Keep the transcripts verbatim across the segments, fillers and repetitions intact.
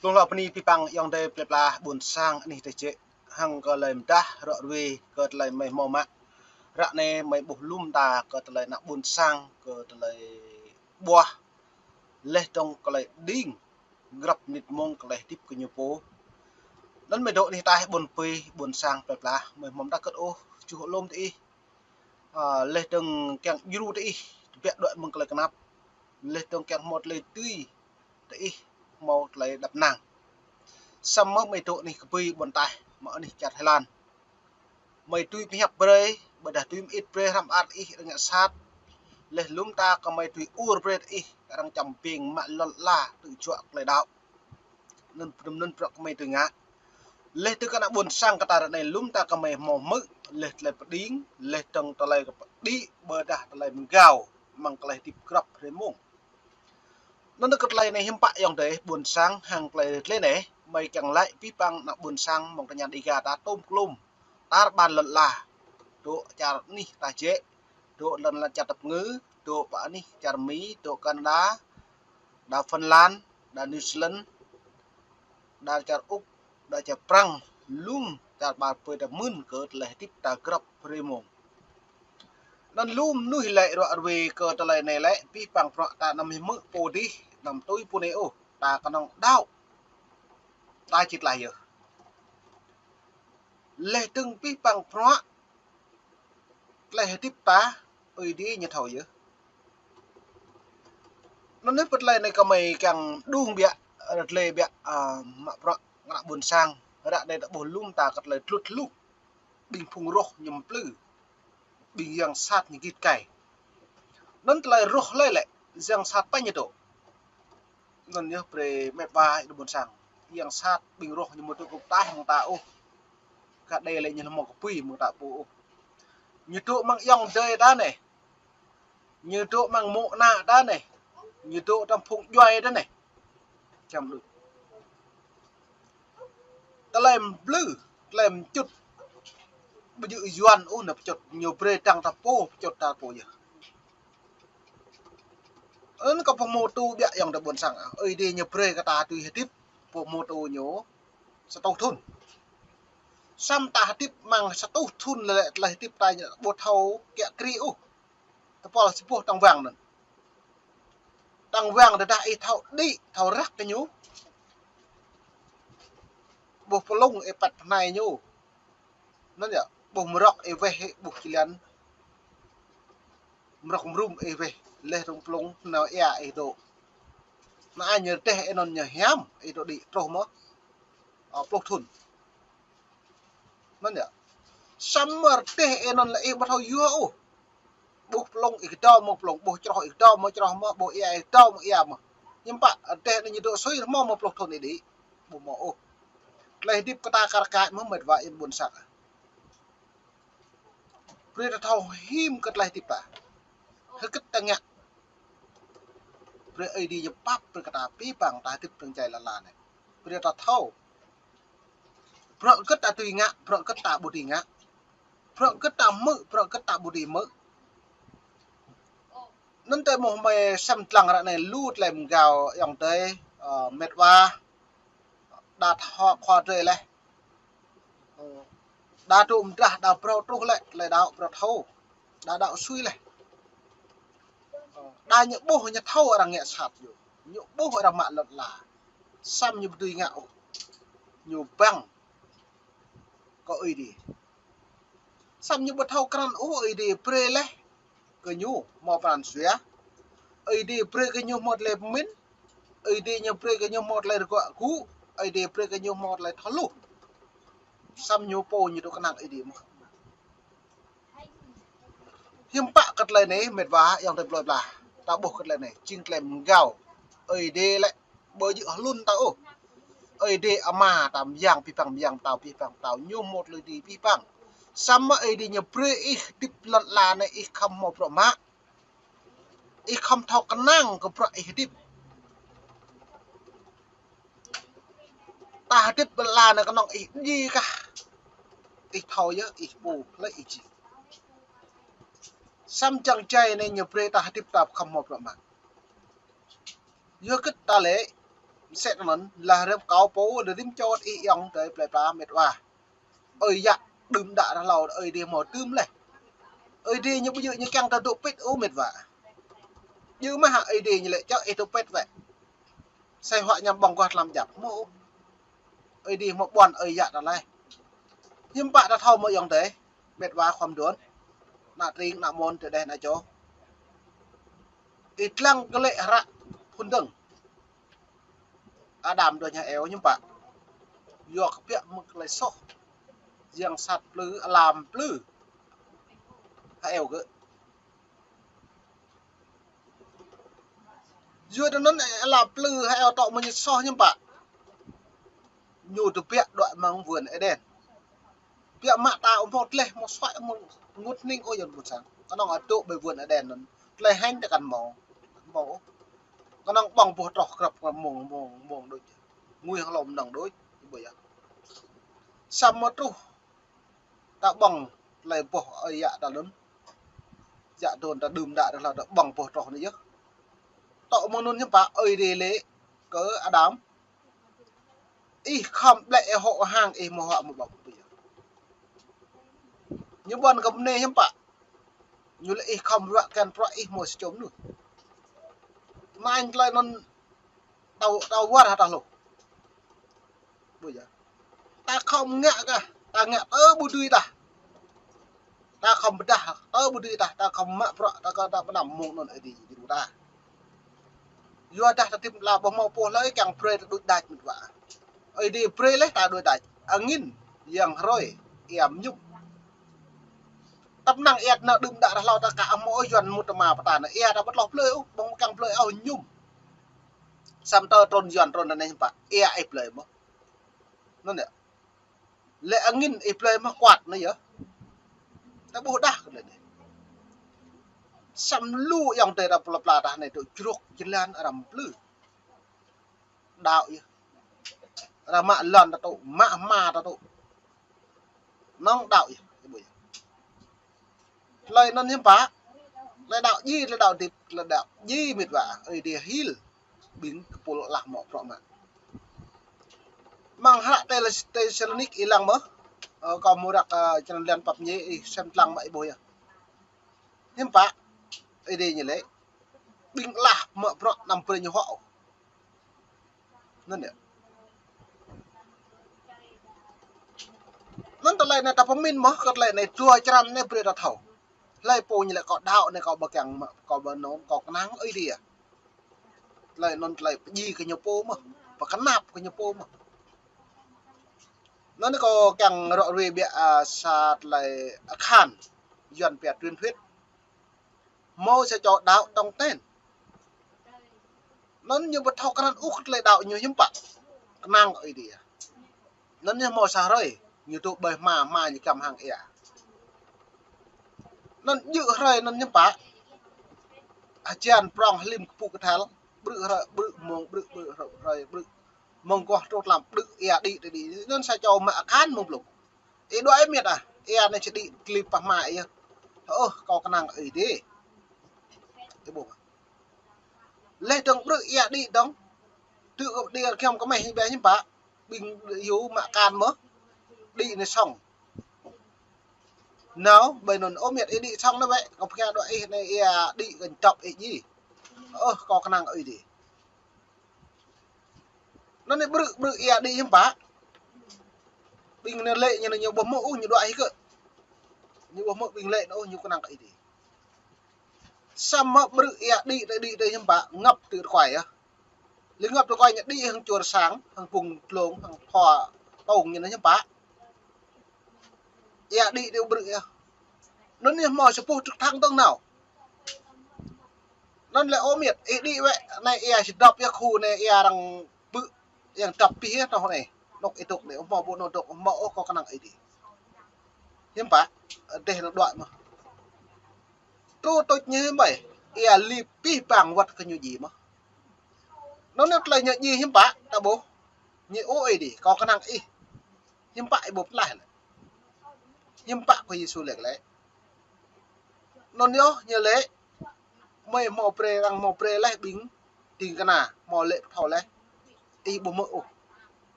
Tlung lŏ bơni pih păng ayŏng adơi plơi pla ƀôn sang anih tơčĕ. Hăng kơ tơlơi mơdah rŏ ruai kơ tơlơi mơi hmâo mă. Ră anai mơi ƀuh lŏm ta kơ tơlơi ană ƀôn sang kơ tơlơi ƀuah. Laih dơ̆ng kơ tơlơi đing grăp mơnit mông kơ tơlơi hơdip kơ ñu pô. Anŭn mơi dŏ anih ataih ƀôn pui ƀôn sang plơi pla mơi hmâo mơdah kơt ôh čuh lŏm tơ ih. Ơ, laih dơ̆ng kiăng djru tơ ih, tơbiă đuaĭ mơ̆ng tơlơi kơnăp. Laih dơ̆ng kiăng hmâo tơlơi tui tơ ih, hmâo tơlơi đăp năng. Samơ̆ mơi dŏ anih kơbui ƀôn taih, mă anih čar Thái Lan. Mơi tui pơhiăp brơi, ƀôdah tui mơit brơi hrăm ar ih arăng ngă sat. Laih lŏm ta kơ mơi tui ur brơi tơ ih, arăng čăm ƀing mă lŏn ala tŭ juă tơlơi đaŏ. Anŭn, anŭn bruă kơ mơi tui ngă. Laih dơ̆ng kơ ană ƀôn sang kơ ta ră anai lŏm ta kơ mơi hmâo hmư̆, laih tơlơi pơđing, laih dơ̆ng tơlơi kơ pơđĭ, ƀôdah tơlơi mơgao, mơ̆ng tơlơi hơdip grăp hrơi mông. Anŭn kơ tơlơi anai hiư̆m pă ayŏng adơi ƀôn sang hăng tơlơi tơlơi anai, mơi kiăng laĭ pih păng ană ƀôn sang mơ̆ng tơña Dêga ta tôm klôm. Tar ƀar lŏn ala, dŏ čar anih ta jĕ, dŏ lŏn ala čar tơpơngư, dŏ pơ anih čar Mi, dŏ Canada, đa Phần Lan, đa New Zealand, đa čar Úc, đa čar Prăng, lŏm čar ƀar pơi ta mưn kơ tơlơi hơdip ta grăp hrơi mông. Anŭn lŏm mơnuih lĕ rŏ ruai kơ tơlơi anai lĕ, pih păng bruă ta anăm hmư̆ pô dih, anăm tui pô anai ôh, ta kơnơ̆ng đaŏ. Ta či tlaih yơh. Laih dơ̆ng pih păng bruă tơlơi hơdip ta, Ơi Adai ñu thâo yơh. Anŭn yơh pơt tơlơi anai kơ mơi kiăng đung biă, rơtlê biă, ơ, mă bruă ngă ƀôn sang, ră anai ta ƀuh lŏm ta kơ tơlơi tlut hlŭk. Ƀing phung roh ñu mplư. Ƀing yang sat ñu git kai. Anŭn tơlơi roh lĕ lĕ, yang sat pă ñu dŏ. Anŭn yơh brơi mĕt wa ih ƀôn sang. Yang sat ƀing roh ñu mơ̆ dŏ kơ taih mơ̆ng ta ôh. Kơ đe lĕ ñu hmâo kơbui mơ̆ng ta pô ôh. Ñu dŏ mơ̆ng ayŏng adơi ta anai. Ñu dŏ mơ̆ng mŏ ană ta anai. Ñu dŏ tơm phung djuai ta anai. Čăm đuč. Tơlơi mplư, tơlơi mčŭt. Ƀu djơ̆ Yuan ôh nao pơčŭt, ñu brơi dăng ta pô, pơčŭt ta pô yơh. Anŭn kơ pơhmutu biă ayŏng adơi ƀôn sang. Ơi Adai ñu brơi kơ ta tui hơdip, pơhmutu ñu sa rơtuh thŭn. Samơ̆ ta hơdip mơ̆ng sa rơtuh thŭn lĕ tơlơi hơdip ta ñu ƀu thâo kiă kriê ôh. Tơpul sa boh tơ̆ng wang anŭn. Tơ̆ng wang tơdah ih thâo đĭ, thâo răk kơ ñu. Boh plông ih păt pơnai ñu. Anŭn yơh, boh mrŏk ih weh, boh či liăn. Mrŏk mrŭm ih weh, laih rŭng plông, nao ia ih dŏ. Nao añ rơdêh ih anŭn ñu hiam, ih dŏ đĭ truh mơ̆. Ơ, pluh thŭn. Anŭn yơh. Samơ̆ rơdêh ih anŭn lĕ ih ƀu thâo yua ôh. Boh plông ih kơdâo mơ̆ng plông, boh čroh ih kơdâo mơ̆ng čroh mơ̆, boh ia ih kơdâo mơ̆ng ia mơ̆. Hiư̆m pă, rơdêh anai ñu dŏ sui hmâo mơ̆ pluh thŭn ih đĭ. Ƀu hmâo ôh. Tơlơi hơdip kơ ta kar kaĭ mơ̆ mĕt wa ayŏng ƀôn sang. Brơi ta thâo hiư̆m kơ tơlơi hơdip ta. Hơget ta ngă. Brơi Ơi Adai ñu pap brơi kơ ta pih păng ta hơdip tơ̆ng jai lŏn ala anai. Brơi ta thâo. Bruă hơget ta dưi ngă, bruă hơget ta ƀu dưi ngă. Bruă hơget ta hmư̆, bruă hơget ta ƀu dưi hmư̆. Anŭn tơl mơ̆ mơi sem lăng ră anai lu tơlơi mơgao ayŏng adơi, ơ, mĕt wa. Đa thâo khua drơi laih. Ơ, đa dŏ mơdrah, đa phrâo truh lĕ, tơlơi đaŏ phrâo thâo. Đa đaŏ sui laih. Ơ, đa ñu ƀuh ñu thâo arăng ngă sat ñu. Ñu ƀuh arăng mă lŏn ala. Samơ̆ ñu ƀu dưi ngă ôh. Ñu băng kơ Ơi Adai. Samơ̆ ñu ƀu thâo krăn ôh Ơi Adai brơi laih kơ ñu hmâo pran jua. Ơi Adai brơi kơ ñu hmâo tơlơi pơmĭn. Ơi Adai ñu brơi kơ ñu hmâo tơlơi rơgoh gŭ. Ơi Adai brơi kơ ñu hmâo tơlơi thâo hluh. Samơ̆ ñu pô ñu dŏ kơnang Ơi Adai mơ̆n. Hiư̆m pă kơ tơlơi anai, mĕt wa, ayŏng adơi plơi pla. Ta ƀuh kơ tơlơi anai, jing tơlơi mơgao. Ơi Adai lĕ ƀu djơ̆ hlŭn ta ôh. Ơi Adai Ama ta, mơyang pih păng, mơyang pơtao pih păng, pơtao ñu hmâo tơlơi dưi pih păng. Samơ̆ Ơi Adai ñu brơi ih hơdip lŏn ala anai ih khŏm hmâo bruă mă. Ih khŏm thâo kơnang kơ bruă ih hơdip. Ta hơdip lŏn ala anai kơnơ̆ng ih djai kah. Ih thâo yơh, ih pô, hlơi ih jing. Samơ̆ čang jai anai ñu brơi ta hơdip ta khŏm hmâo bruă mă. Yua hơget ta lĕ, Mơsĕ anŭn, lah rơp kâo pô, lĕ rĭm čô ih ayŏng adơi plơi pla mĕt wa. Ơi yă đưm đă ră hlâo, Ơi Adai hmâo tŭm laih. Ơi Adai ñu ƀu djơ̆ ñu kiăng ta dŏ pĭt ôh mĕt wa. Djơ̆ mơ̆ hă Ơi Adai ñu lĕ čơ ih dŏ pĭt wĕ. Sai huă ñăm ƀơ̆ng guah tlam djăp. Hmâo ôh. Ơi Adai hmâo ƀuăn ơi yă ta laih. Hiư̆m pă ta thâo mơ̆ ayŏng adơi. Mĕt wa khŏm đuôn. Ană tring, ană mơ̆n, tơdeh, ană čô. Ih lăng kơ lĕ hră phŭn dơ̆ng. Adam đôč hăng Êwa hiư̆m pă. Yua kơ biă mơ̆ng tơlơi soh. Yang sat plư, alam plư. Hăng Êwa gơ̆. Yua anŭn alam plư hăng Êwa tŏ mơ̆ ñu soh hiư̆m pă. Ñu tơbiă đuaĭ mơ̆ng vườn Êđen. Biă mă ta ƀu hmâo tơlơi hmâo suaih hmâo ngut hning ôh yua anŭn ƀuh sang. Kơnơ̆ng adôk ƀơi vườn Êđen anŭn. Tơlơi hêñ ta kăn hmâo. Hmâo. Kơnơ̆ng ƀơ̆ng boh troh krăp mông mông mông đôč. Ngui hăng lŏm nŏng đôč. Ƀu yơh. Samơ̆ truh. Ta ƀơ̆ng tơlơi boh ơi yă ta anŭn. Yă đuôn ta đưm đă ră hlâo ta ƀơ̆ng boh troh anai yơh. Tŏ mơ̆ng anŭn hiư̆m pă Ơi Adai lĕ kơ Adam. Ih khŏm ƀlĕ ih hŏ hăng ih mơ̆ huă mơ̆ ƀơ̆ng. Ñu ƀuăn kơ mơnê hiư̆m pă. Ñu lĕ ih khŏm ruă kiăng pruă ih mơ̆ sa čô mơnuih. Anai tơlơi anŭn ta, ta wơr hă ta hlâo. Ƀu yơh. Ta khŏm ngă kah, ta ngă tơ ƀu dưi tah. Ta khŏm pơdah, tơ ƀu dưi tah, ta khŏm mă bruă, ta kơ ta pơnăm mơ̆ng anŭn Ơi Adai djru ta. Yua dah ta tĭm la ƀu hmâo pô hlơi kiăng brơi ta đôč đač mĕt wa. Ơi Adai brơi laih ta đôč đač. Angin, yang hrơi, ia mơñum. Tăp năng ia ta ană đưm đă ră hlâo ta ka hmâo Yuan mŭt tơma pơtă anai. Ia ta ƀu tloh blơi ôh, ƀơ̆ng kiăng blơi ôh mơñum. Samơ̆ tơ trŭn Yuan trŭn anai hiư̆m pă. Ia ih blơi mơ̆. Anŭn yơh. Lĕ angin ih blơi mơ̆ kuat anai yơh. Ta ƀuh đah kơ lĕ anai. Samơ̆ lu ayŏng adơi ta plơi pla ta anai dŏ jrŏk jơlan arăng plư. Đaŏ yơh. Arăng mă lŏn ta tŭ, mă hma ta tŭ. Nŏng đaŏ yơh. Tơlơi anŭn hiư̆m pă. Tơlơi đaŏ djai, tơlơi đaŏ hơdip, tơlơi đaŏ djai mĕt wa. Ơi Adai hil. Ƀing kơpul lah mă bruă mă. Mơ̆ng hră Tê-, Têsalônik ih lăng mơ̆. Ơ, kâo mơ̆ răk, ơ, črăn lăn pap ñê ih sem lăng mă ih ƀuh yơh. Hiư̆m pă. Ơi Adai ñu lĕ. Ƀing lah mă bruă anăm brơi ñu huă ôh. Anŭn yơh. Anŭn tơlơi anai ta pơmĭn mơ̆, kơ tơlơi anai dua črăn anai brơi ta thâo. Hlơi pô ñu lĕ kâo đaŏ anai kâo ƀu kiăng mă, kâo ƀu anŭn, kâo kơnang Ơi Adai. Tơlơi anŭn tơlơi pơdjai kơ ñu pô mơ̆, pơkơnap kơ ñu pô mơ̆. Anŭn kâo kiăng ră ruai biă, a, sa tơlơi akhan, Yuan pia truyền thuyết. Hmâo sa čô đaŏ tong ten. Anŭn ñu ƀu thâo krăn ôh tơlơi đaŏ ñu hiư̆m pă. Kơnang Ơi Adai. Anŭn ñu hmâo sa hrơi. Ñu dŏ ƀơi hma, hma ñu kiăm hăng ia. Anŭn djơ̆ hrơi anŭn hiư̆m pă. Hơjan prŏng hlim kơpŭ kơthel. Ƀrư̆ hrơi, ƀrư̆ mông, ƀrư̆, ƀrư̆ hrơi, ƀrư̆. Mơ̆ng koh truh lăm ƀrư̆ ia đĭ, đĭ, đĭ. Anŭn sa čô mă akhan mơ̆ng blung. Ih đuaĭ mĕt ah, ia anai či đĭ klip pah hma ih. Ơ, kâo kơnang Ơi Adai. Ih ƀuh. Leh dơ̆ng ƀrư̆ ia đĭ dơ̆ng. Tŭ kơ đĭ kiăm kơ meh ƀe hiư̆m pă. Ƀing yua mă akhan mơ̆. Đĭ anai sŏng. Nao, ƀơi anŭn ơ mĕt ih đĭ sŏng anai wĕ. Kâo pơkia đuaĭ ih anai ia đĭ kơ dŏp ih djai. Ơ, kâo kơnang Ơi Adai. Anŭn anai ƀrư̆, ƀrư̆ ia đĭ hiư̆m pă. Ƀing anai lĕ ñu, ñu ƀu hmư̆ ôh, ñu đuaĭ hĭ kơ. Ñu ƀu hmư̆ ƀing lĕ anŭn ôh, ñu kơnang Ơi Adai. Samơ̆ ƀrư̆ ia đĭ tơ, đĭ tơ hiư̆m pă, ngăp tơ tơkuai yơh. Lĕ ngăp tơ tơkuai ñu đĭ hăng čuôr sang, hăng pŭng dlông, hăng thua tông ñu anai hiư̆m pă. Ia đĭ tơ ƀrư̆ yơh. Anŭn ñu hmâo sa boh trực thăng dơ̆ng nao. Anŭn lĕ ơ mĕt, ih đĭ wĕ, anai ia či dŏp yơh khu anai ia arăng bư̆, yang dŏp pih yơh, anŭn anai. Anŏ ih dŏ anai, hmâo ƀu anŏ dŏ, hmâo ôh kâo kơnang Ơi Adai. Hiư̆m pă, dêh anŭn đuaĭ mơ̆. Truh tuč ñu hiư̆m pă, ia lip pih bang wơ̆t kơ ñu djai mơ̆. Anŭn anai tơlơi ñu djai hiư̆m pă, ta ƀuh. Ñu ơ Ơi Adai, kâo kơnang ih. Hiư̆m pă ih ƀuh pơklaih anai. Hiư̆m pă kơ Yêsu lĕ lĕ. Anŭn yơh ñu lĕ. Mơi hmâo brơi, arăng hmâo brơi laih ƀing ding kơna, hmâo lĕ pơthâo laih. Ih ƀu hmư̆ ôh.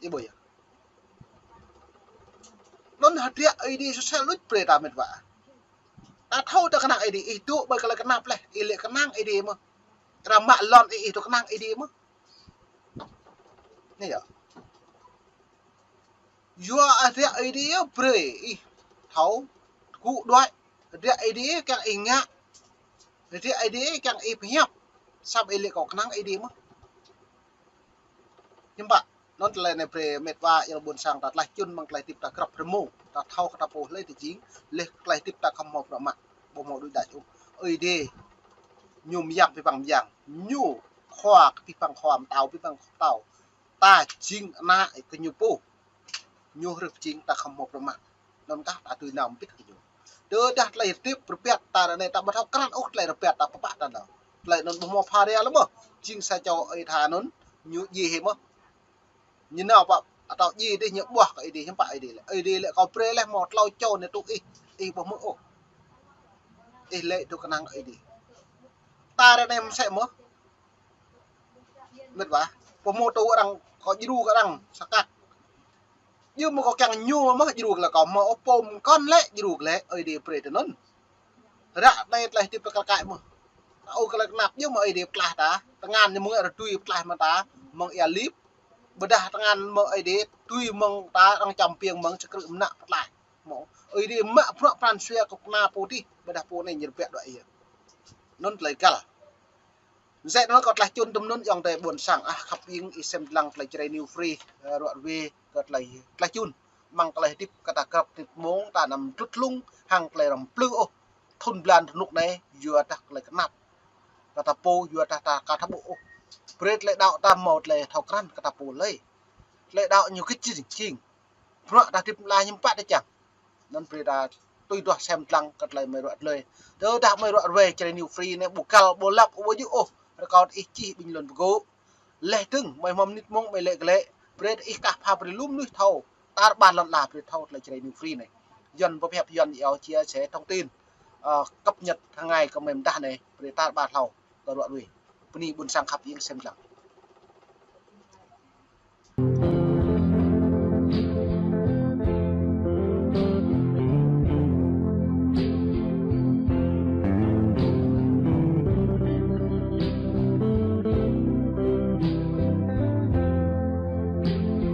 Ih ƀu yơh. Anŭn hơdră Ơi Adai sô sel đôč brơi ta met wa. Ta thâo ta kơnang Ơi Adai, ih dŏ ƀơi tơlơi kơnap laih, ih lĕ kơnang Ơi Adai mơ̆. Ră mă lŏn ih, ih dŏ kơnang Ơi Adai mơ̆. Anai yơh. Yua hơdră Ơi Adai yơh brơi ih thâo gŭ đuaĭ. Hơdră Ơi Adai kiăng ih ngă. Hơdră Ơi Adai kiăng ih pơhiăp. Samơ̆ ih lĕ kâo kơnang Ơi Adai mơ̆. Hiư̆m pă, anŭn tơlơi anai brơi met wa yơh ƀôn sang ta tlaih čun mơ̆ng tơlơi hơdip ta krăp rơmô. Ta thâo kơ ta pô hlơi ta jing, laih tơlơi hơdip ta khŏm hmâo bruă mă. Ƀu hmâo đuaĭ đač ôh. Ơi Adai, ñu mơyang abih bang mơyang. Ñu khua kơ abih bang khua, pơtao abih bang pơtao. Ta jing ană kơ ñu pô. Ñu hrih pơjing ta khŏm hmâo bruă mă. Anŭn kah ta tui nao mơbit kơ ñu. Tơdah tơlơi hơdip rơbat ta ră anai ta ƀu thâo krăn ôh tơlơi rơbat ta pơpă ta nao. Tơlơi anŭn ƀu hmâo pha ria lơi mơ̆. Jing sa čô ơi tha anŭn ñu djai hĭ mơ̆. Ñu nao pă atâo djai dih ñu ƀuah kơ Ơi Adai, hiư̆m pă Ơi Adai lĕ. Ơi Adai lĕ kâo brơi laih hmâo tlâo čô anai tŭ ih, ih ƀu hmư̆ ôh. Ih lĕ dŏ kơnang Ơi Adai. Ta ră anai mơsĕ mơ̆. Met wa, pơhmô tŭ arăng, kâo djru kơ arăng, sa kăk. Djru mơ̆ kâo kiăng ñu mơ̆ djru kơ lĕ kâo hmâo ôh pô mơkŏn lĕ djru kơ lĕ Ơi Adai brơi tơ anŭn. Ră anai tơlơi hơdip ta kar kaĭ mơ̆. Ta ôh kơ lĕ kơnap djru mơ̆ Ơi Adai pơtlaih ta. Tơngan ñu mơ̆ng rơdui pơtlaih mơ̆ng ta, mơ̆ng ia lip. Ƀôdah tơngan mơ̆ng Ơi Adai, tui mơ̆ng ta arăng čăm piêng mơ̆ng čơkrư̆ mơnă pơtlaih. Mơ̆ Ơi Adai mă bruă pran jua kơ kơna pô dih, ƀôdah pô anai ñu rơbat đuaĭ yơh. Anŭn tơlơi găl. Mơsĕ anŭn kâo tlaih čun tơm anŭn ayŏng adơi ƀôn sang ah khăp ing ih sem lăng tơlơi Jrai New Free, ơ, ruă ruê kơ tơlơi tlaih čun. Mơ̆ng tơlơi hơdip kơ ta krăp hơdip mông ta anăm tlut lung hăng tơlơi răm plư ôh. Thun blan rơnŭk anai yua dah tơlơi kơnap. Kơ ta pô yua dah ta ka thâo ƀuh ôh. Brơi tơlơi đaŏ ta hmâo tơlơi thâo krăn kơ ta pô lơi. Tơlơi đaŏ ñu kơ jing jing. Bruă ta hơdip mơ̆ la hiư̆m pă ta čang. Anŭn brơi ta tui duah sem lăng kơ tơlơi mơi ruă tơlơi. Tơdah mơi ruă ruê Jrai New Free anai ƀu găl ƀu lăp ƀu djơ̆ ôh. Rơkâo ih čih bình luận pơgô̆. Laih dơ̆ng mơi hmâo mơnit mông mơi lĕ kơ lĕ. Brơi ih kah pha brơi lŭm nuih thâo. Tar ƀar lŏn ala brơi thâo tơlơi Jrai New Free anai. Yuan pơhiăp Yuan iâu chia sẻ thông tin. Ơ, cập nhật hàng ngày kơ mơi mơdah anai. Brơi tar ƀar thâo kơ ruă ruê. Bơni ƀôn sang khăp ing sem lăng.